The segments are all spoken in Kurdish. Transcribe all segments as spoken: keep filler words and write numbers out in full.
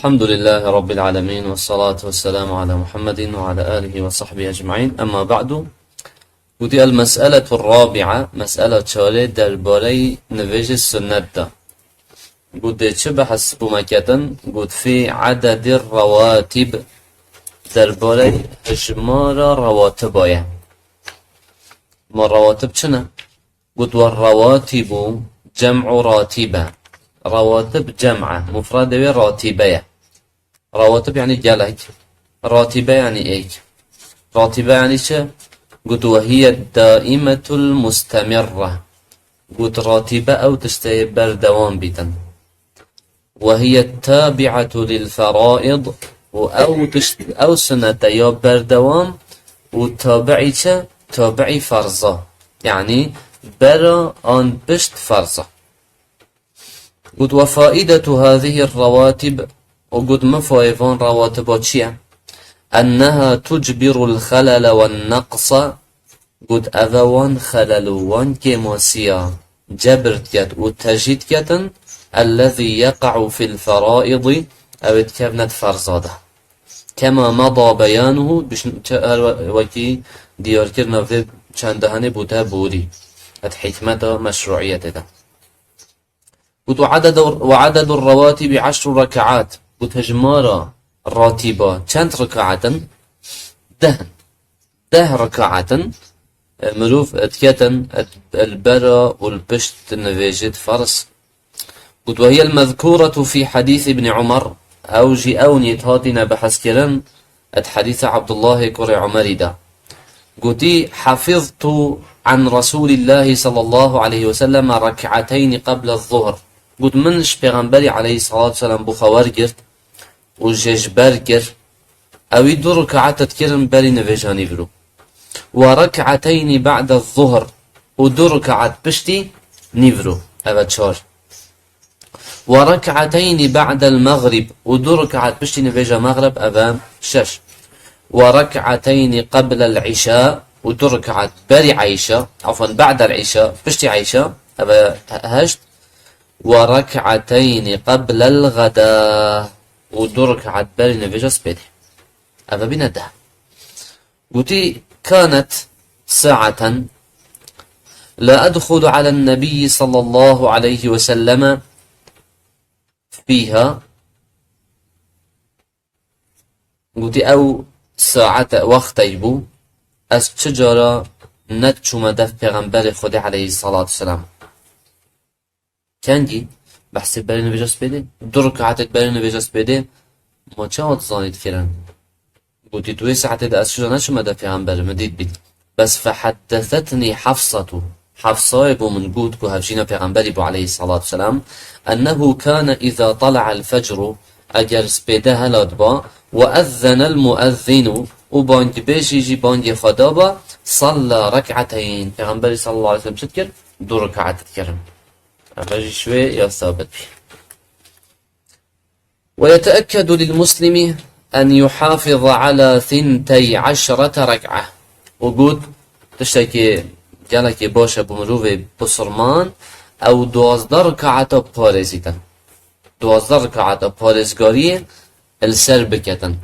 الحمد لله رب العالمين، والصلاة والسلام على محمد وعلى آله وصحبه أجمعين. أما بعد. Gotî, المسألة الرابعة, mesela çarê derbarey nivêjê sunnet de. Gotê, çi behs bû me ketin? Got, في عدد الرواتب, derbarey hijmara rawatiba ye. Ma rawatib çi ne? Got, والرواتب جمع راتبة. Rawatib cem e, mufradê wê ratibe ye. Rawatib yani gelek, ratibe yani êk. Ratibe yani çi? Got, وهي الدائمة المستمرة. Got, ratibe ew tiştê berdewam bîtin. وهي التابعة للفرائض, û ew tişt, ew sunete ya berdewam û tabi'î çi? Tabi'î ferza. Yani bera an pişt ferza. Got, وفائدة هذه الرواتب, û got, mifayê van rawatiba çi ye? أنها تجبر الخلل والنقص, got, eve wan xelel û wan kêmasiya cebir diket û tejî diketin, الذي يقع في الفرائض, ew ê dikevne di ferza de. كما مضى بيانه, bişn-, çi-, her we-, wekî diyarkirina vê çend dehanê bûte borî, et hikmeta meşruiyetê de. Got, وعدد، وعدد الرواتب عشر ركعات. Got, hijmara ratiba çend rekaat in? Deh in. Deh rekaat in. E, mirov diketin, e, li bera û li pişt nivêjê di ferz. Got, وهي المذكورة في حديث ابن عمر. Ew jî ew niyet hatine behskirin, et hadîsa Abdullahê kurê Umerî de. Gotî, حفظت عن رسول الله صلى الله عليه وسلم ركعتين قبل الظهر. Got, min ji Pêxemberî aleyhissalatu vesselam bi xwe wergirt û jê ji ber kir, ewî du rekaat dikirin berî nivêja nîvro. وركعتين بعد الظهر, û du rekaat piştî nîvro, eve çar. وركعتين بعد المغرب, û du rekaat piştî nivêja mexreb, eve şeş. وركعتين قبل العشاء, û du rekaat berî eyşa, afwan, بعد العشاء, piştî eyşa, eve he-, heşt. وركعتين قبل الغداء, û du rekaat berî nivêja spêdê. Eve bîne deh. Gotî, كانت ساعة لا أدخل على النبي صلى الله عليه وسلم فيها. Gotî, ew saete, wextey bû, ez çi cara nediçûme dev Pêxemberê Xwedê aleyhissalatu vesselam. Kengî? Behsê berê nivêja spêdê? Du rekaetê berê nivêja spêdê? Ma çawa dizanî dikirin? Gotî, tu wê saetê de ez çira neçûme dev Pêxemberê, min dît bît. Bes فحدثتني حفصة. Hefsayê bo min got ku hevjîna Pêxemberî bû aleyhissalatu vesselam, أنه كان إذا طلع الفجر, eger spêde hela diba, وأذن المؤذن, û bangbêjî jî bangê xwe daba, صلى ركعتين. Pêxemberî sallallahu aleyhi ve sellem çi dikir? Du rekaet dikirin. Eve jî ji wê ya sabit bî. ويتأكد للمسلم أن يحافظ على ثنتي عشرة ركعة. Û got, tiştekî gelekî baş e bo mirovê bisurman, ew duwazdeh rekaeta parêzîtin. Duwazdeh rekaeta parêzgariyê li ser biketin.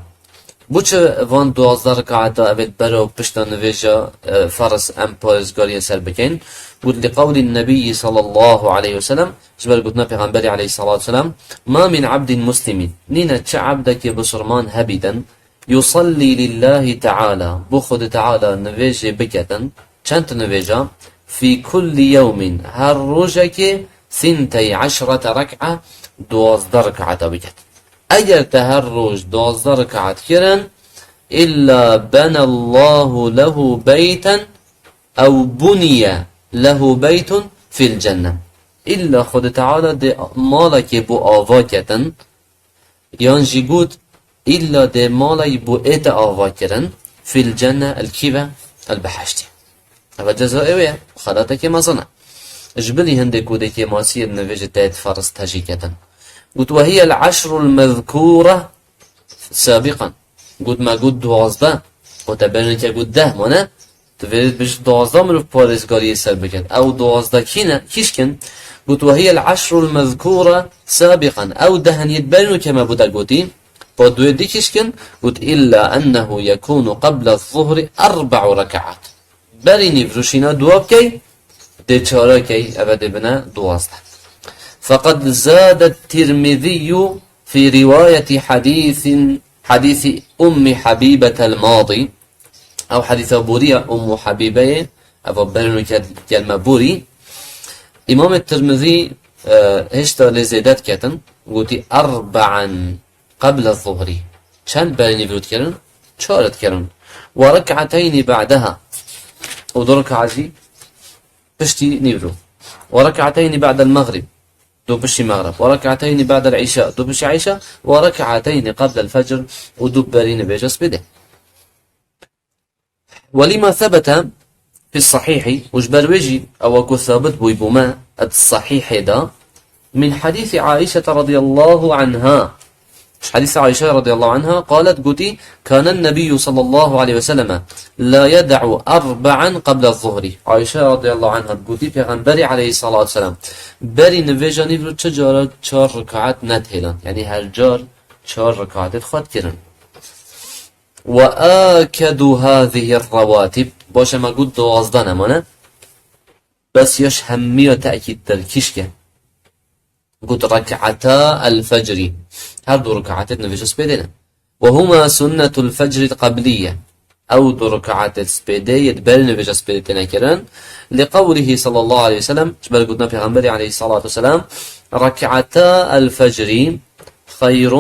Bo çi van duwazdeh rekaeta evê bera û pişta nivêja, e, ferz em parêzgariyê ser bikin? Got, لقول النبي صلى الله عليه وسلم, ji ber gotina Pêxemberê aleyhissalatu vesselam, ما من عبد مسلم, nîne çi ebdekê bisurman hebîtin, يصلي لله تعالى, bo Xwedê Teala nivêjê biketin, çend nivêja, في كل يوم, her rojekê, ثنتي عشرة ركعة, duwazdeh rekaeta biket. Eger te her roj duwazdeh rekaet kirin, إلا بنى الله له بيتا أو بني له بيت في الجنة. Îlla Xwedê Teala dê malekê bo ava ketin, yan jî got, îlla dê malek bo ê te ava kirin, في الجنة, el kî ve, el biheştê. Eva ceza ew e, xelatekê mezin e. Ji bilî hindê ku dê kêmasiyê di nivêjê te yê di ferz tejî ketin. Got, وهي العشر المذكورة سابقا. Got, me got duwazdeh. Û te berê ke got deh, ma ne? Tu vê bijî duwazdeh mirov parêzgariyê ser biket. Ew duwazdeh kî ne? Kîşk in? Got, "وهي العشر المذكورة سابقا." Ew deh in yê berî nû ke me bû de gotî, pa duê dikişkin, got, "إلا أنه يكون قبل الظهر أربع ركعات." Berî nîvro şîna dua bikey, dê çara key, eve dê bine duwazdeh. فقد زاد الترمذي في رواية حديث، حديث أم حبيبة الماضي. Ew hedîsa borî ya Ummu Habîbeyê, eva berî nû ke gel me borî. Îmamê Tirmizî, e, hêşta lê zêde diketin, gotî, "أربعا قبل الظهر." Çend berî nîvro dikirin? Çar dikirin. "وركعتين بعدها." Û du reka jî piştî nîvro. "وركعتين بعد المغرب." Du piştî mexrib. "وركعتين بعد العشاء." Du piştî îşa. "وركعتين قبل الفجر." Û du berî nivêja spêdê. "ولما ثبت في الصحيح", û ji ber wê jî ewa ku sabit bûyî bû me, et sahîhê de, "من حديث عائشة رضي الله عنها." Ji hedîsa Ayşe radiyallahu anha, "قالت", gotî, "كان النبي صلى الله عليه وسلم لا يدع أربعا قبل الظهر." Ayşe radiyallahu anha gotî, Pêxemberî aleyhissalatu vesselam berî nivêja nîvro çi cara çar rekaat nedihêlan. Yanî her car çar rekaatê xwe dikirin. "وآكد هذه الرواتب." Baş e, me got duwazdeh nemane. Bes yaş hemiya tekîdtir kîşke. Got, "ركعتا الفجر." Her du rekaatê nivêja spêdê ne. "وهما سنة الفجر القبلية." Ew du rekaatê spêdê yê di berî nivêja spêdê têne kirin. "لقوله صلى الله عليه وسلم", ji ber gotina Pêxemberê aleyhissalatu vesselam, "ركعتا الفجر خير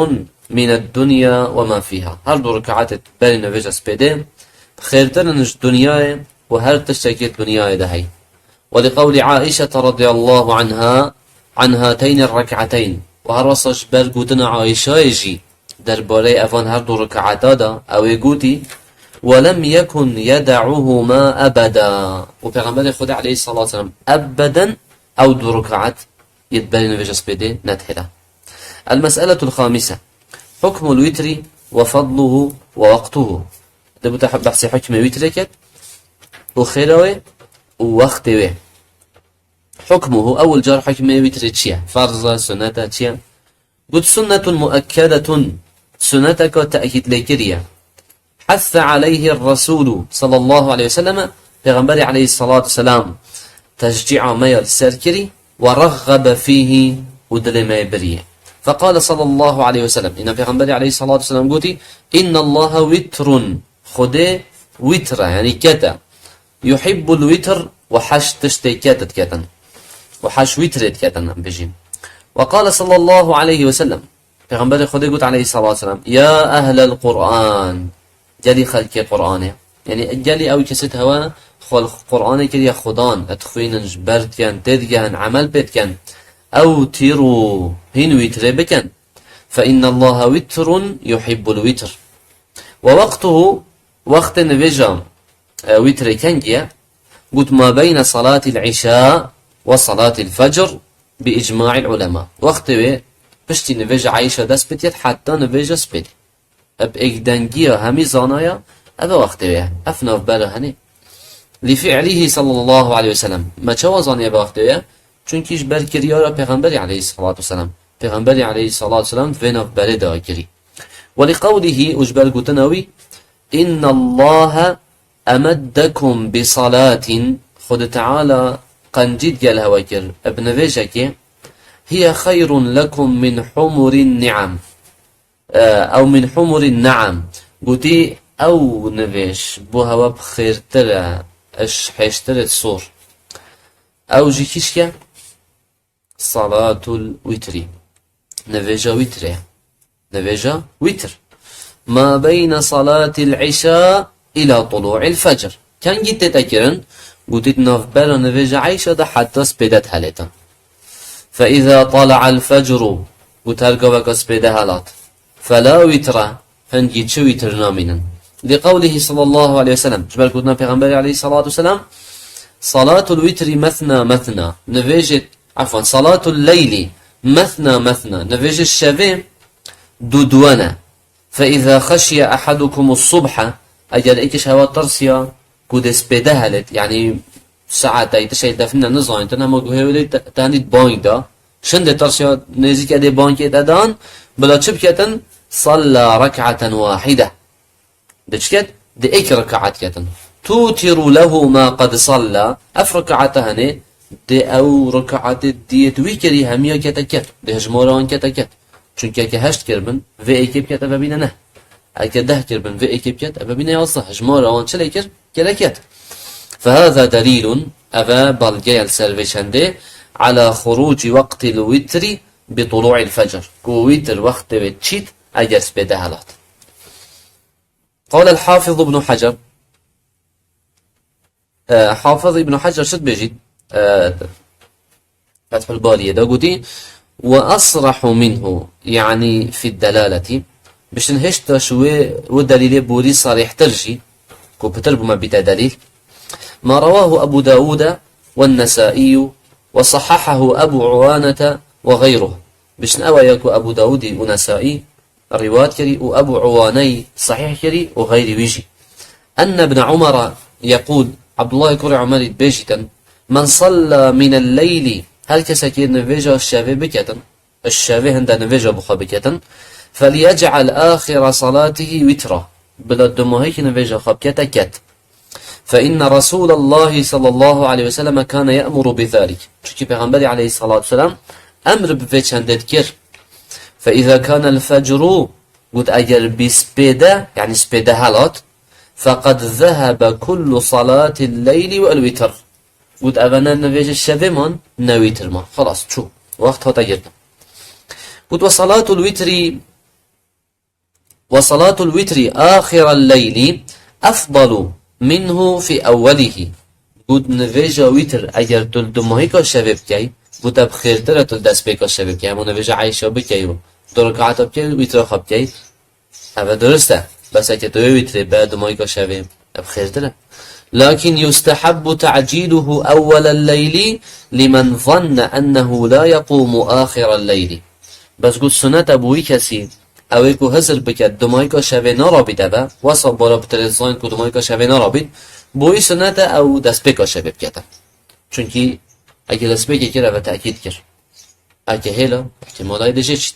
من الدنيا وما فيها." Her du rekaatê berî nivêja spêdê xêrtir in ji dinyayê û her tiştekî dinyayê de heye. "ولقول عائشة رضي الله عنها عن هاتين الركعتين." Û her wesa ji ber gotina Ayşeyê jî derbarê evan her du rekaata de, ew ê gotî, "ولم يكن يدعهما أبدا." Û Pêxemberê Xwedê aleyhissalatu vesselam ebeden ew du rekaat yê di berî nivêja spêdê nedihêla. المسألة الخامسة: حكم الوتر وفضله ووقته. Dê bûte behsê hukmê wîtrê ket û xêra wê û wextê wê. حكمه، ewil car hukmê wîtrê çi ye? Ferz e, sunnet e, çi ye? Got, سنة مؤكدة، sunneteka tekîd lê kiriye. حث عليه الرسول صلى الله عليه وسلم، Pêxemberê aleyhissalatu vesselam teşcî'a me ya li ser kirî, ورغب فيه، û dilê me yê biriye. فقال صلى الله عليه وسلم، îna Pêxemberê aleyhissalatu vesselam gotî, إن الله وتر، Xwedê wîtir e, yanî ket e. يحب الوتر، û heş tiştê ket diketin. Û heş wîtrê diketin, em bêjin. وقال صلى الله عليه وسلم، Pêxemberê Xwedê got aleyhissalatu vesselam, يا أهل القرآن، gelî xelkê Qur'anê. Yanî gelî ew kesê di hewe xwe li Qur'anê kiriye Xudan, dixwînin, ji ber dikin, têdigehin, emel pê dikin. أوتروا، hîn wîtrê bikin. فإن الله وتر يحب الوتر. ووقته، wextê nivêja, e, wîtrê kengî ye? Got, ما بين صلاة العشاء وصلاة الفجر بإجماع العلماء. Wextê wê piştî nivêja Eyşa dest pê diket heta nivêja spêdê. Ev êkdengiya hemî zanaya, ev e wextê wê ye. Ev navbera henê. لفعله صلى الله عليه وسلم. Me çawa zanî ev e wextê wê ye? Çunkî ji ber kiryara Pêxemberê aleyhissalatu vesselam. Pêxemberê aleyhissalatu vesselam di vê navberê de kirî. ولقوله، û ji ber gotina wî, إن الله أمدكم بصلاة، Xwedê Teala qencî digel hewe kir, bi nivêjekê, هي خير لكم من حمر النعم. E, ew من حمر النعم. Gotî, ew nivêj bo hewe bi xêrtir e, ji hêştirê sor. Ew jî kîşke? Salatul wîtrî. Nivêja wîtrê. Nivêja wîtr. ما بين صلاة العشاء إلى طلوع الفجر. Kengî tête kirin? Gotî di navbera nivêja Eyşa de heta spêde dihelêtin. فإذا طلع الفجر. Got her gaveka spêde helat. فلا وتر. Hingî çi wîtir namînin. لقوله صلى الله عليه وسلم. Ji ber gotina Pêxemberê aleyhissalatu vesselam, صلاة الوتر مثنى مثنى. Nivêjê Efwan, صلاة الليل مثنى مثنى. Nivêjê şevê du duwe ne. فإذا خشي أحدكم الصبح، eger êkê ji hewa tirsiya ku dê spêde helêt, yanî saetey tiştê defnîne nizanîtin, hema guhê wê lê te-, tenî bang da. Şindê tirsiya nêzîkê dê bangê te dan, bila çi biketin? Salla rek'aten wahide. Dê çi ket? Dê êk rekaat ketin. Tutiru lehu ma qed salla. Ev rekaata henê, dê ew rekaatê diyê tu wî kirî hemiya kete ket. Dê hejmara wan kete ket. Çunke eke heşt kirbin, vê êkê biket, eve bîne neh. Eke deh kirbin, vê êkê biket, eve bîne yazdeh. Hejmara wan çi lê kir? Kere ket. Fehaza delîlun, eve balge ye li ser vê çendê, ala xuruci waqtil witrî bi tulu'il fecr. Ku wîtir wextê wê çît, eger spê de helat. قال الحافظ ابن حجر، e, Hafiz Ibn Hacer şi dibêjît, e, Fethul Bariyê de gotî, "Ve asrahu minhu, yani fi delaleti." Bişin hêşta şu wê, wê delîlê borî sarîhtir jî, ku pitir bûme bîte delîl. Ma rawahu Ebu Dawude ve Nesaiyu ve sahhahahu Ebu Uwanete ve gayruh. Bişin ewa ya ku Ebu Dawudî û Nesaî rîwayet kirî û Ebu Uwaney sahîh kirî û xeyrî wî jî. Enne Ibn Umara yekûl, Abdullah kurê Umerî dibêjîtin, "Men salla minel leyli", her kesekê nivêja şevê biketin, şevê hinde nivêja bi xwe biketin, "felyec'el axira salatihi witra", bila dumahîkî nivêja xwe bikete ket. Fe inne Resûlallahi sallallahu aleyhi ve selleme kâne ye'muru bi zalik. Çünkü Peygamberî aleyhissalatu vesselam emr bi vê çendê dikir. Fe izâ kânel fecru, got eger bî spê de, yani spê de helat, feqad zehebe kullu salatil leyli vel witr. Got eve ne nivêjê şevê man, ne wîtir man. Xelas, çû. Wext hate girtin. Got ve salatul witri Ve salatul witri axiral leyli efdalu minhu fi ewwelihi. Got nivêja wîtir eger tu li dumahîka şevê bikey, got ev xêrtir e tu li destpêka şevê bikey. Hemû nivêja eyşa bikey û du rekata bikey û wîtra xwe bikey. Ev e durist e. Bes eke tu wê wîtirê be dumahîka şevê, ev xêrtir e. Lakin yustehebbu ta'ciluhu ewwelel leyli limen zanne ennehu la yequmu axiral leyli. Bes got sunet e bo wî kesî, ew ê ku hizir bike, dumahîka şevê narabît eve, wesa bara pitirê zan ku dumahîka şevê narabît, bo wî sunet e ew destpêka şevê bikete. Çunkî eke destpêkê kir, eve tekîd kir. Eke hêla, ihtimalayê dê jê çît.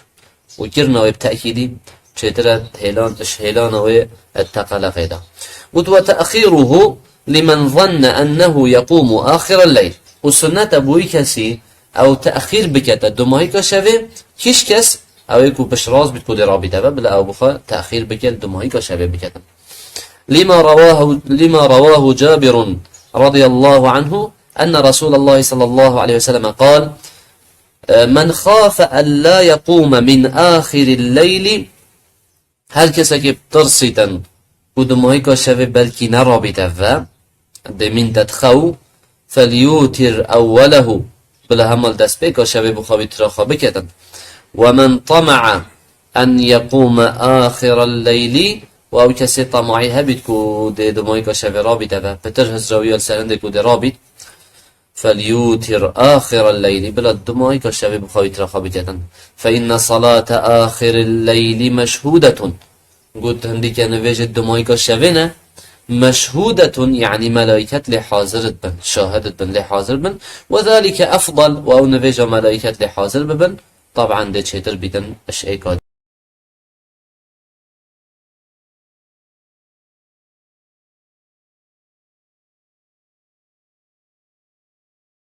Û kirina wê bi tekîdî çêtir e hêlan, iş hêlana wê et teqeleqê de. Got ve te'xîruhu limen zanne ennehu yequmu axiral leyl. Û sunet e bo wî kesî ew te'xîr bikete dumahîka şevê, kîş kes ew ê ku piştrast bît ku dê rabît eve, bila ew bixwe te'xîr bike, li dumahîka şevê biketin. Lima rawahu, lima rawahu Cabirun radiyallahu anhu enne Resûlallahi sallallahu aleyhi ve selleme qal, "Men xafe en la yequme min axiril leyli." Her kesekî bitirsîtin ku dumahîka şevê belkî nerabît eve, demîn de dixew, felyûtir ewwelehu, bila hemal destpêka şevê bixwe wîtra xwe biketin. Ve men tama'a en yeqûme axiral leyli, û ew kesê tamaî hebît ku dê dumahîka şevê rabît eve, pitir hizra wî ya li ser hindê ku dê rabît, felyûtir axiral leyli, bila dumahîka şevê bixwe wîtra xwe biketin. Fe inne salate axiril leyli meşhûdetun. Got hindîke nivêjê dumahîka şevê ne, meşhûdetun, yanî melaiket lê hazir dibin, şahid dibin, lê hazir bin. Ve zalike efdal, û ew nivêja melaiket lê hazir bibin, tab'an dê çêtir bîtin iş êka